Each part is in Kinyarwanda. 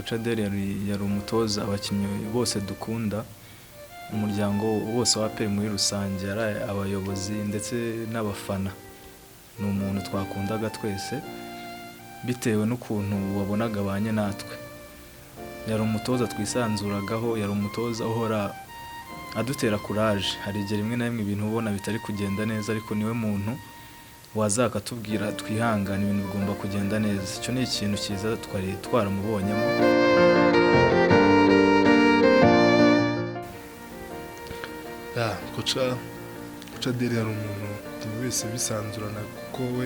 Coach Adel yari umutoza abakinnyi bose dukunda, umuryango wose wa APR muri rusange, ari abayobozi ndetse n'abafana. Ni umuntu twakundaga twese bitewe n'ukuntu wabonaga abanye natwe. Yari umutoza twisanzuragaho, yari umutoza uhora adutera courage. Hari igihe rimwe na rimwe ibintu ubona bitari kugenda neza, ariko niwe muntu waza akatubwira twihangane, ibintu bigomba kugenda neza. Icyo ni ikintu cyiza twari twaramubonyemo. Ya, Coach Adel yari umuntu buri wese bisanzurana, kuko we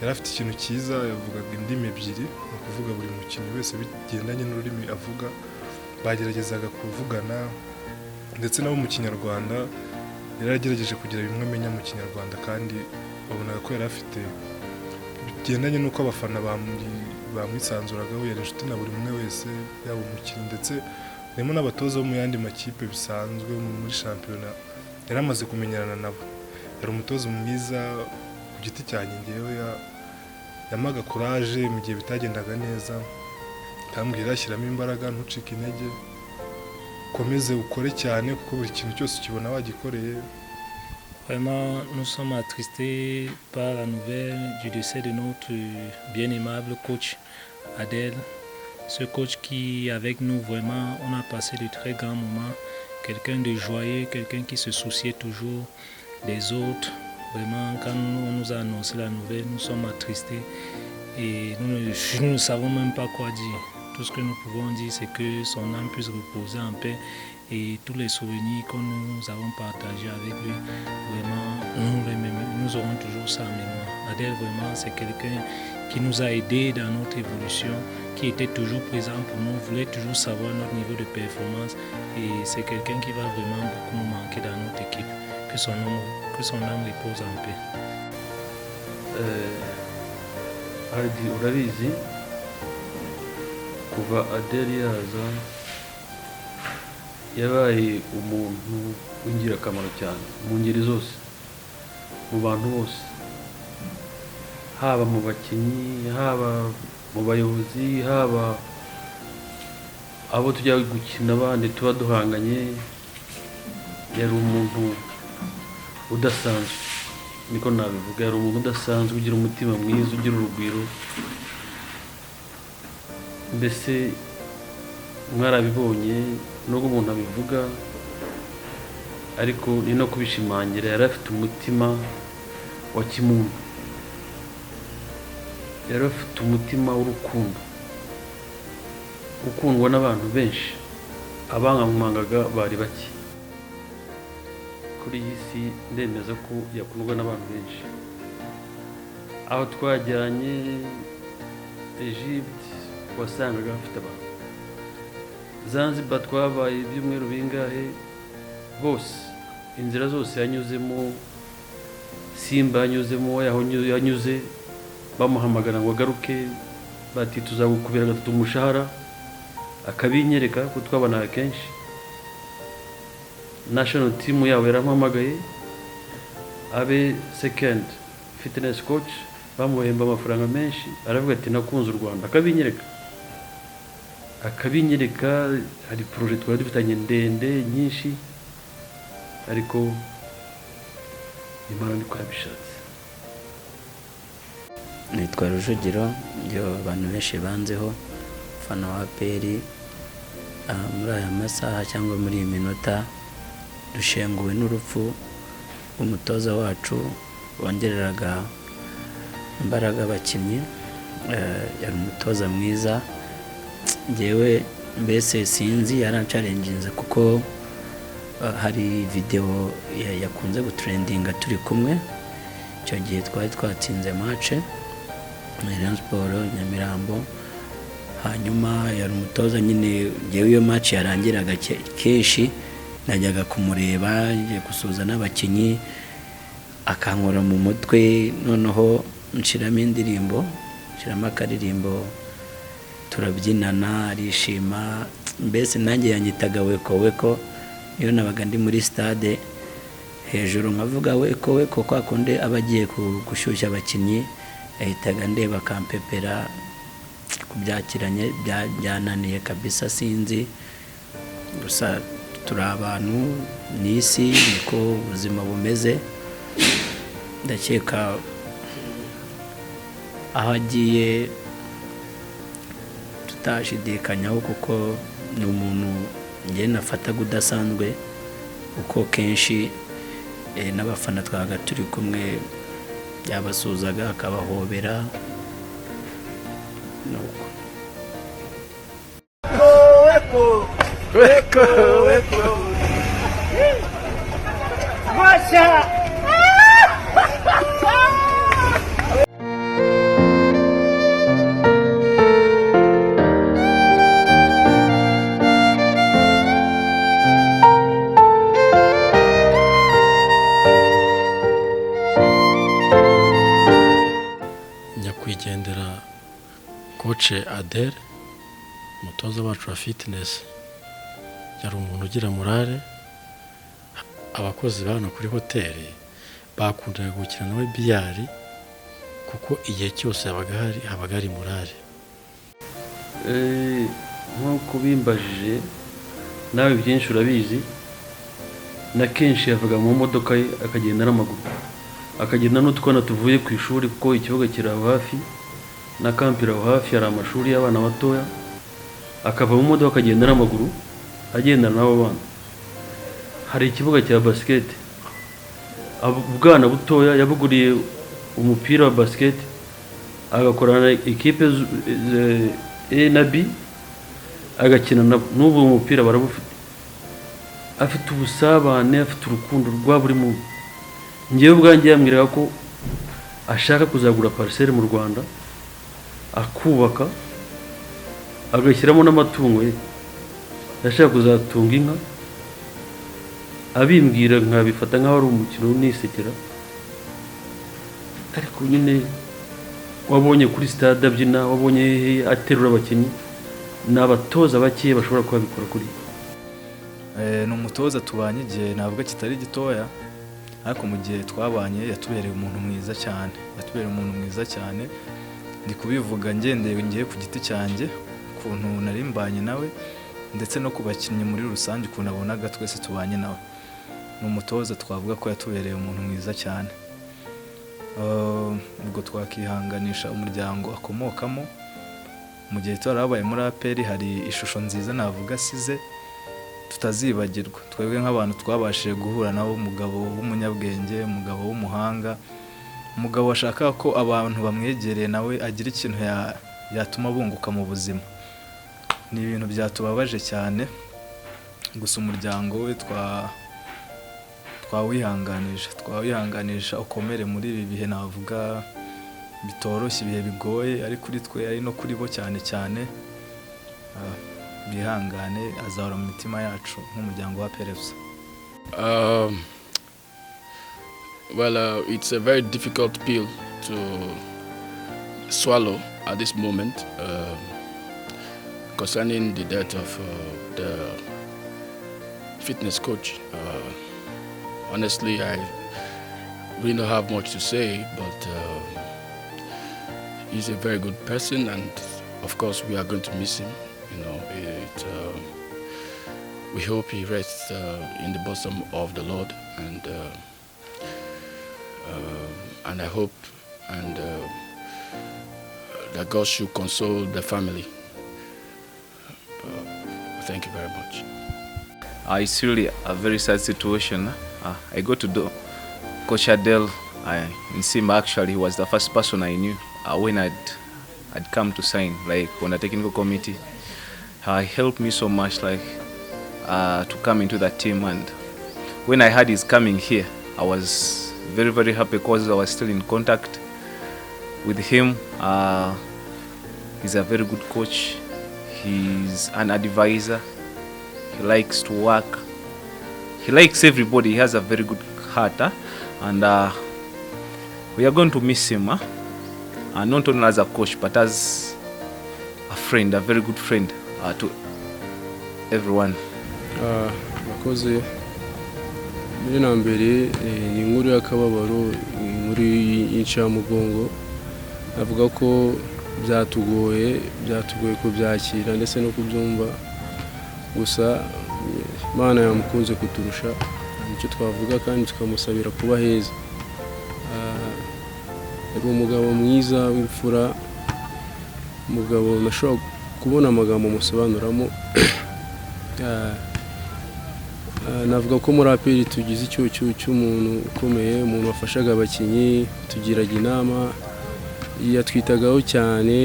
yari afite ikintu cyiza, yavugaga indimi ebyiri, ni ukuvuga buri mukinnyi wese bigendanye n'ururimi avuga bageragezaga kuvugana, ndetse nabo mu Kinyarwanda yari yagerageje kugira bimwe amenya mu Kinyarwanda, kandi wabonaga ko yari afite bigendanye n'uko abafana bamwisanzuragaho. Yari inshuti na buri umwe wese, yaba umukinnyi ndetse harimo n'abatoza bo mu yandi makipe bisanzwe muri shampiyona, yari amaze kumenyerana nabo. Yari umutoza mwiza ku giti cyanjye, ngewe yampaga courage mu gihe bitagendaga neza, akambwira shyiramo imbaraga, ntucike intege, ukomeze ukore cyane kuko buri kintu cyose ukibona wagikoreye. Vraiment, nous sommes attristés par la nouvelle du décès de notre bien aimable coach Adel. Ce coach qui, avec nous, vraiment, on a passé de très grands moments. Quelqu'un de joyeux, quelqu'un qui se souciait toujours des autres. Vraiment, quand on nous a annoncé la nouvelle, nous sommes attristés et nous ne savons même pas quoi dire. Tout ce que nous pouvons dire, c'est que son âme puisse reposer en paix et tous les souvenirs que nous avons partagés avec lui, vraiment, nous aurons toujours ça en mémoire. Adel, vraiment, c'est quelqu'un qui nous a aidés dans notre évolution, qui était toujours présent pour nous, voulait toujours savoir notre niveau de performance et c'est quelqu'un qui va vraiment beaucoup nous manquer dans notre équipe. Que son âme repose en paix. Hardy, urabizi, kuva Adel yaza yabaye umuntu w'ingirakamaro cyane mu ngeri zose, mu bantu bose, haba mu bakinnyi, haba mu bayobozi, haba abo tujya gukina abandi tuba duhanganye. Yari umuntu udasanzwe, niko nabivuga. Yari umuntu udasanzwe, ugira umutima mwiza, ugira urugwiro. Mbese mwarabibonye, nubwo umuntu abivuga ariko ni no kubishimangira, yari afite umutima wa kimuntu, yari afite umutima w'urukundo, ukundwa n'abantu benshi. Abangamwangaga bari bake kuri iyi si. Ndemeza ko yakundwa n'abantu benshi. Aho twajyanye Egypte wasangaga afite abantu, Zanzibar twabaye ibyumweru bingahe, bose inzira zose yanyuzemo, Simba yanyuzemo, aho yanyuze bamuhamagara ngo agaruke, bati tuzagukubira gatatu umushahara, akabinyereka ko twabanaga kenshi. National team yabo yarampamagaye abe second fitness coach, bamuhemba amafaranga menshi, aravuga ati nakunze u Rwanda, akabinyereka. Hari projet twari dufitanye ndende nyinshi, ariko Imana niko yabishatse. Nitwa Rujugiro, ibyo abantu benshi banzeho, umufana wa APR. Muri aya masaha cyangwa muri iyi minota dushenguwe n'urupfu rw'umutoza wacu wongereraga imbaraga abakinnyi. Yari umutoza mwiza. Ngewe mbese sinzi, yaranchallenginze kuko hari videwo yakunze gutrendinga turi kumwe. Icyo gihe twari twatsinze match Rayon Sport Nyamirambo. Hanyuma yari umutoza nyine, ngewe iyo match yarangiraga kenshi najyaga kumureba ngiye gusuhuza n'abakinnyi, akankora mu mutwe, noneho nshiramo indirimbo, nshiramo akaririmbo, turabyinana, arishima. Mbese nanjye yanyitaga Weko Weko. Iyo nabaga ndi muri stade hejuru nkavuga "Weko Weko", kwa kundi aba agiye gushyushya abakinnyi, yahitaga ndeba akampepera. Kubyakiranye byananiye kabisa, sinzi. Gusa turi abantu, ni isi, niko ubuzima bumeze. Ndakeka aho agiye tutashidikanyaho, kuko ni umuntu njye nafataga udasanzwe, kuko kenshi n'abafana twabaga turi kumwe yabasuhuzaga, akabahobera, nuko. Weko, weko. Masha! Nyakwigendera coach Adele, umutoza wacu wa fitness, yari umuntu ugira morale. Abakozi ba hano kuri hoteli bakundaga gukina nawe billard, kuko igihe cyose yabaga ahari habaga hari morale. Nk'uko bimbajije, nawe byinshi urabizi. Na kenshi yavaga mu modoka ye akagenda n'amaguru, akagenda n'utwana tuvuye ku ishuri, kuko ikibuga kiri aho hafi na camp iri aho hafi, hari amashuri y'abana batoya. Akava mu modoka akagenda n'amaguru, agendana n'abo bana. Hari ikibuga cya basket, ubwana butoya yabuguriye umupira wa basket, agakorana ikipe A na B, agakina nabo. N'ubu uwo mupira barabufite. Afite ubusabane, afite urukundo rwa buri muntu. Ngewe ubwanjye yambwiraga ko ashaka kuzagura parcelle mu Rwanda, akubaka, agashyiramo n'amatungo ye. Yashaka kuzatunga inka. Abimbwira nkabifata nk'aho ari umukino, nisekera. Ariko nyine wabonye kuri stade abyina, wabonye hehe aterura abakinnyi. Ni abatoza bakeya bashobora kuba babikora kuri Ni umutoza tubanye igihe navuga kitari gitoya, ariko mu gihe twabanye yatubereye umuntu mwiza cyane, yatubereye umuntu mwiza cyane. Ndi kubivuga ngendeye ngiye ku giti cyanjye, ukuntu nari mbanye nawe, ndetse no ku bakinnyi muri rusange, ukuntu abonaga twese tubanye nawe. Ni umutoza twavuga ko yatubereye umuntu mwiza cyane. Ubwo twakihanganisha umuryango akomokamo. Mu gihe twarabaye muri APR, hari ishusho nziza navuga asize tutazibagirwa twebwe nk'abantu twabashije guhura nawe. Umugabo w'umunyabwenge, umugabo w'umuhanga, umugabo washakaga ko abantu bamwegereye nawe agira ikintu yatuma bunguka mu buzima. Ni ibintu byatubabaje cyane, gusa umuryango we twawihanganisha, ukomere muri ibi bihe navuga bitoroshye, ibihe bigoye, ari kuri twe, ari no kuri bo cyane cyane. Bihangane, azahora mu mitima yacu nk'umuryango wa APR FC. Well, it's a very difficult pill to swallow at this moment concerning the death of the fitness coach. Honestly, I really don't have much to say, but he's a very good person, and of course, we are going to miss him. We hope he rests in the bosom of the Lord, and I hope and that God should console the family. Thank you very much. It's really a very sad situation. I got to do Coach Adele in Simba. Actually, he was the first person I knew when I'd come to sign, like on the technical committee. He helped me so much, like to come into that team. And when I heard he's coming here, I was very, very happy because I was still in contact with him. He's a very good coach. He's an advisor. He likes to work. He likes everybody. He has a very good heart, huh? And we are going to miss him, huh? And not only as a coach, but as a friend, a very good friend to everyone. Murakoze. Mbere na mbere, ni inkuru y'akababaro, inkuru y'incamugongo. Navuga ko Byatugoye kubyakira ndetse no kubyumva, gusa Imana yamukunze kuturusha, nicyo twavuga, kandi tukamusabira kuba heza. Yari umugabo mwiza w'imfura, umugabo ntashobora kubona amagambo musobanuramo. Navuga ko muri APR tugize icyuho cy'umuntu ukomeye, umuntu wafashaga abakinnyi, tugiraga inama, yatwitagaho cyane.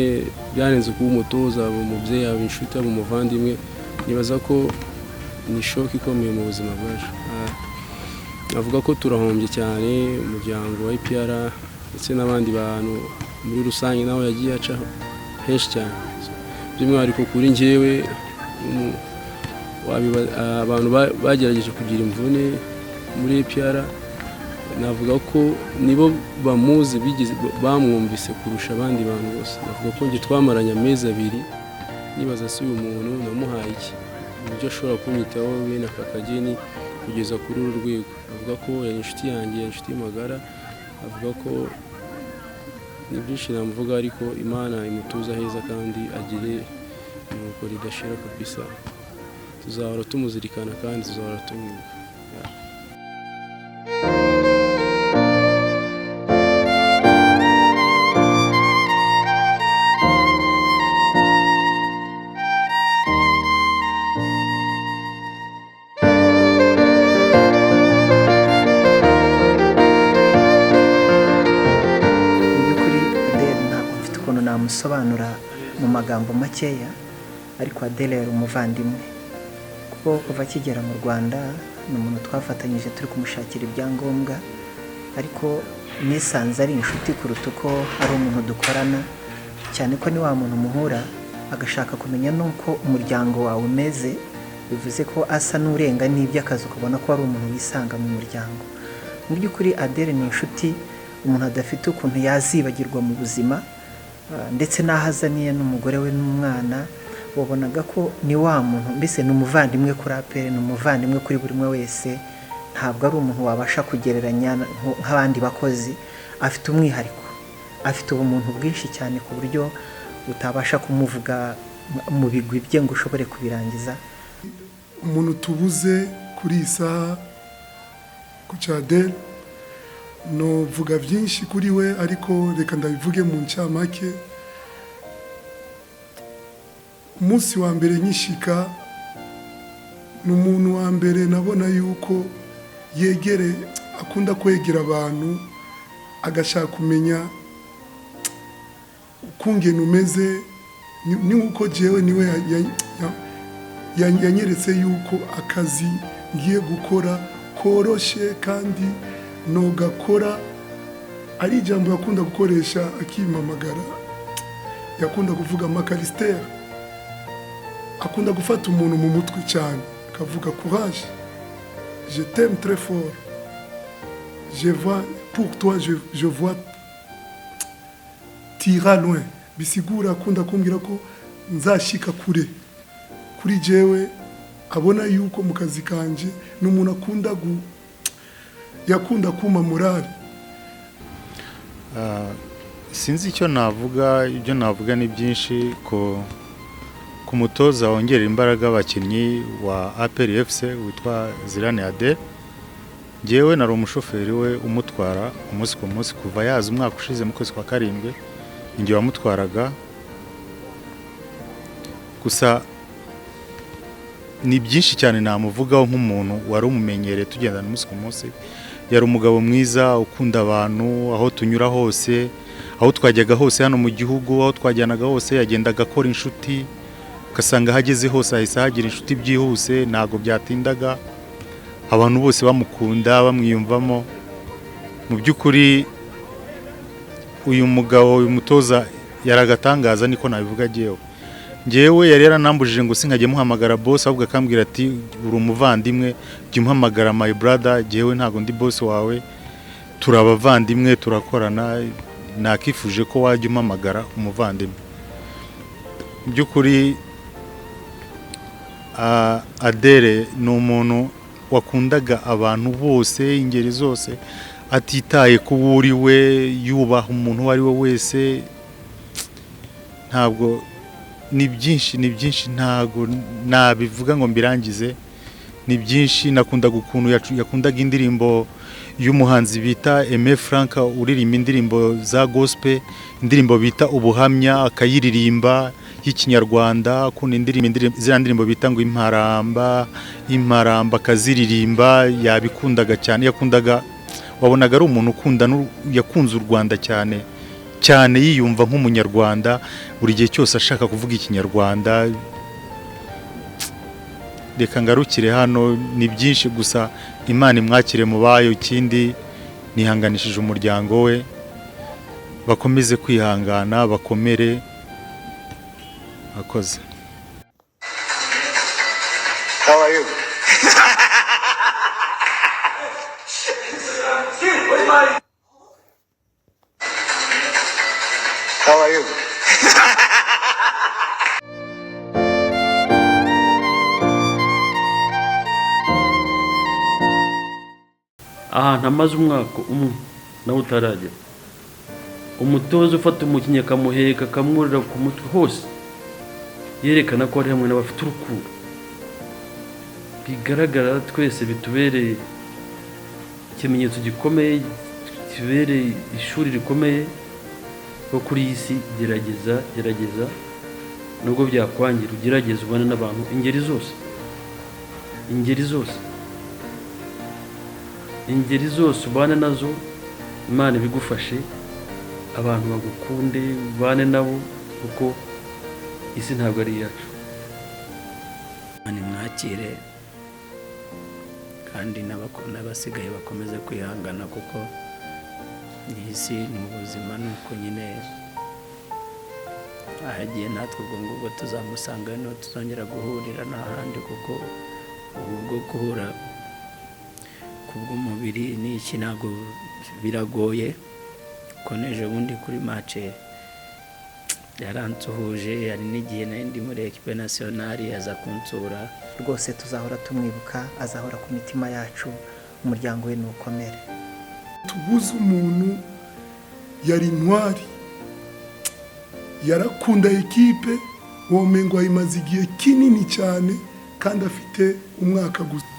Byarenze kuba umutoza, aba umubyeyi, aba inshuti, aba umuvandimwe. Nibaza ko ni shock ikomeye mu buzima bwacu. Avuga ko turahombye cyane, umuryango wa APR ndetse n'abandi bantu muri rusange, nawe yagiye aca henshi cyane. By'umwihariko kuri njyewe, abantu bagerageje kugira imvune muri APR, navuga ko nibo bamuzi, bigeze bamwumvise kurusha abandi bantu bose. Navuga ko njye twamaranye amezi 2 nibaza se uyu muntu namuhaye iki, uburyo ashobora kunyitaho bene aka kageni kugeza kuri uru rwego. Avuga ko yari inshuti yanjye, yari inshuti magara. Avuga ko ni byinshi namuvuga, ariko Imana imutuza heza kandi agire iruhuko ridashira kabisa. Tuzahora tumuzirikana kandi tuzahora tumwibuka. Mu by'ukuri Adele ntabwo mfite ukuntu namusobanura mu magambo makeya, ariko Adele yari umuvandimwe, kuko kuva akigera mu Rwanda ni umuntu twafatanyije turi kumushakira ibyangombwa, ariko nisanze ari inshuti kuruta uko ari umuntu dukorana, cyane ko ni wa muntu muhura agashaka kumenya n'uko umuryango wawe umeze, bivuze ko asa n'urenga n'iby'akazi, ukabona ko ari umuntu wisanga mu muryango. Mu by'ukuri Adele ni inshuti umuntu adafite ukuntu yazibagirwa mu buzima, ndetse n'aho azaniye n'umugore we n'umwana, wabonaga ko ni wa muntu, mbese ni umuvandimwe kuri APR, ni umuvandimwe kuri buri umwe wese. Ntabwo ari umuntu wabasha kugereranya nk'abandi bakozi, afite umwihariko, afite ubumuntu bwinshi cyane ku buryo utabasha kumuvuga mu bigwi bye ngo ushobore kubirangiza. Umuntu tubuze kuri iyi saha ku Adele, novuga byinshi kuri we, ariko reka ndabivuge mu ncamake. Umunsi wa mbere nkishika, ni umuntu wa mbere nabona yuko yegere, akunda kwegera abantu, agashaka kumenya ukungene umeze. Ni nkuko jewe niwe yanyeretse yuko akazi ngiye gukora koroshe kandi nogakora. Ari ijambo yakunda gukoresha akimamagara, yakunda kuvuga Makalisiteri, akunda gufata umuntu mu mutwe cyane akavuga: "Courage, je t'aime très fort, je vois pour toi, je vois t'iras loin." Bisigura akunda kumbwira ko nzashika kure. Kuri jewe abona yuko mu kazi kanje ni umuntu akunda yakunda kuma morale. Sinzi icyo navuga, ibyo navuga ni byinshi ku mutoza wongerera imbaraga abakinnyi wa APR FC witwa Zirane Adel. Njyewe nari umushoferi we umutwara umunsi ku munsi kuva yaza umwaka ushize mu kwezi kwa 7, ninjye wamutwaraga. Gusa ni byinshi cyane namuvugaho nk'umuntu wari umumenyereye, tugendana umunsi ku munsi. Yari umugabo mwiza ukunda abantu, aho tunyura hose, aho twajyaga hose hano mu gihugu, aho twajyanaga hose yagendaga akora inshuti, ugasanga aho ageze hose ahise ahagira inshuti byihuse, ntabwo byatindaga, abantu bose bamukunda, bamwiyumvamo. Mu by'ukuri uyu mugabo, uyu mutoza, yari agatangaza, niko nabivuga. Agiyeho njyewe yari yaranambujije ngo sinkajye muhamagara boss, ahubwo akambwira ati: "Uri umuvandimwe, jya umuhamagara my brother, jyewe ntabwo ndi boss wawe, turi abavandimwe, turakorana, nakifuje ko wajya umpamagara umuvandimwe." Mu by'ukuri Adele ni umuntu wakundaga abantu bose, ingeri zose, atitaye ku wo uri we, yubaha umuntu uwo ari we wese. Ntabwo ni byinshi, ni byinshi, ntabwo nabivuga ngo mbirangize, ni byinshi. Nakundaga ukuntu yakundaga indirimbo y'umuhanzi bita Aime Frank, uririmba indirimbo za gospel, indirimbo bita Ubuhamya, akayiririmba y'Ikinyarwanda. Akunda indirimbo, ziriya ndirimbo bita ngo Imparamba, Imparamba, akaziririmba, yabikundaga cyane. Yakundaga, wabonaga ari umuntu ukunda, yakunze u Rwanda cyane cyane, yiyumva nk'Umunyarwanda, buri gihe cyose ashaka kuvuga Ikinyarwanda. Reka ngarukire hano, ni byinshi, gusa Imana imwakire mu bayo. Ikindi, nihanganishije umuryango we, bakomeze kwihangana, bakomere akoze. How are you? How are you? Ahantu amaze umwaka umwe nawe utaragera, umutoza ufata umukinnyi akamuheka, akamwurira ku mutwe hose, yerekana ko ari hamwe n'abafite urukundo bigaragara twese, bitubereye ikimenyetso gikomeye, kibereye ishuri rikomeye ko kuri iyi si gerageza, gerageza, nubwo byakwangira ugerageze ubane n'abantu ingeri zose, ingeri zose, ingeri zose ubane nazo. Imana ibigufashe, abantu bagukunde, ubane nabo, kuko isi ntabwo ari iyacu. Imana imwakire, kandi n'abasigaye bakomeze kwihangana, kuko iyi si ni ubuzima, ni uko nyine ahagiye natwe ubwo ngubwo tuzamusanga, niho tuzongera guhurira n'ahandi, kuko ubu bwo guhura kubw'umubiri n'iki ntabwo biragoye. Kuko n'ejo bundi kuri match yaransuhuje, hari n'igihe nari ndi muri equipe nationale aza kunsura. Rwose tuzahora tumwibuka, azahora ku mitima yacu, umuryango we nukomere. Tubuze umuntu yari intwari, yarakunda ekipe, womengo ayimaze igihe kinini cyane kandi afite umwaka gusa.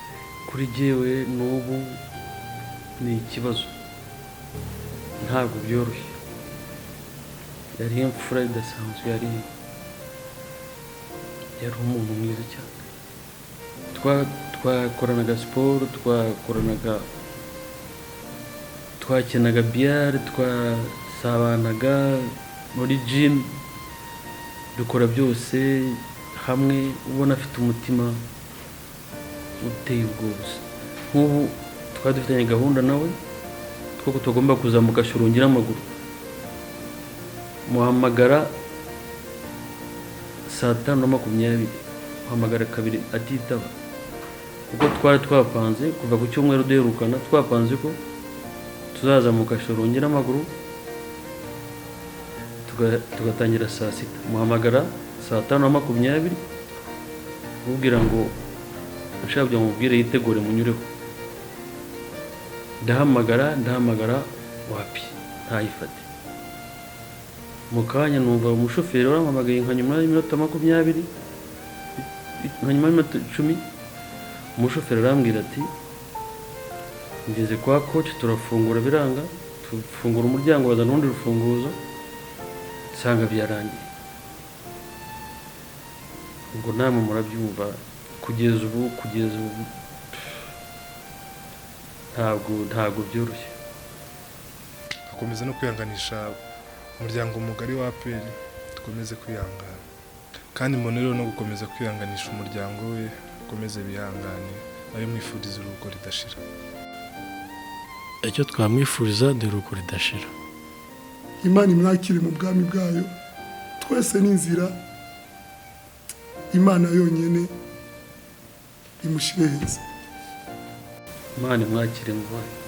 Kuri jyewe n'ubu ni ikibazo, ntabwo byoroshye. Yari imfura idasanzwe, yari umuntu mwiza cyane. Twakoranaga siporo, twakinaga biyari, twasabanaga muri jimu, dukora byose hamwe, ubona afite umutima uteye ubwoba. Nk'ubu twari dufitanye gahunda nawe two tugomba kuzamuka Shyorongi n'amaguru, muhamagara 5:20, muhamagara kabiri atitaba, kuko twari twapanze kuva ku cyumweru duherukana, twapanze ko tuzazamuka Shyorongi n'amaguru tugatangira saa 6. Muhamagara 5:20, mubwira ngo nshaka kugira ngo mubwire yitegure munyureho. Ndahamagara wapi, ntayifate. Mu kanya numva umushoferi warampamagaye nka nyuma y'iminota 20, nka nyuma y'iminota 10, umushoferi arambwira ati ngeze kwa coach turafungura biranga, tufungura umuryango bazana urundi rufunguzo, nsanga byarangiye. Ubwo namwe murabyumva, kugeza ubu ntabwo byoroshye. Akomeza no kwihanganisha umuryango mugari wa APR, dukomeze kwihangana, kandi mbonero no gukomeza kwihanganisha umuryango we, ukomeze bihangane, nawe mwifuriza urugo ridashira. Icyo twamwifuriza ni urugo ridashira. Imana imwakire mu bwami bwayo, twese n'inzira Imana yonyine imushyire heza. Imana imwakire mu bayo.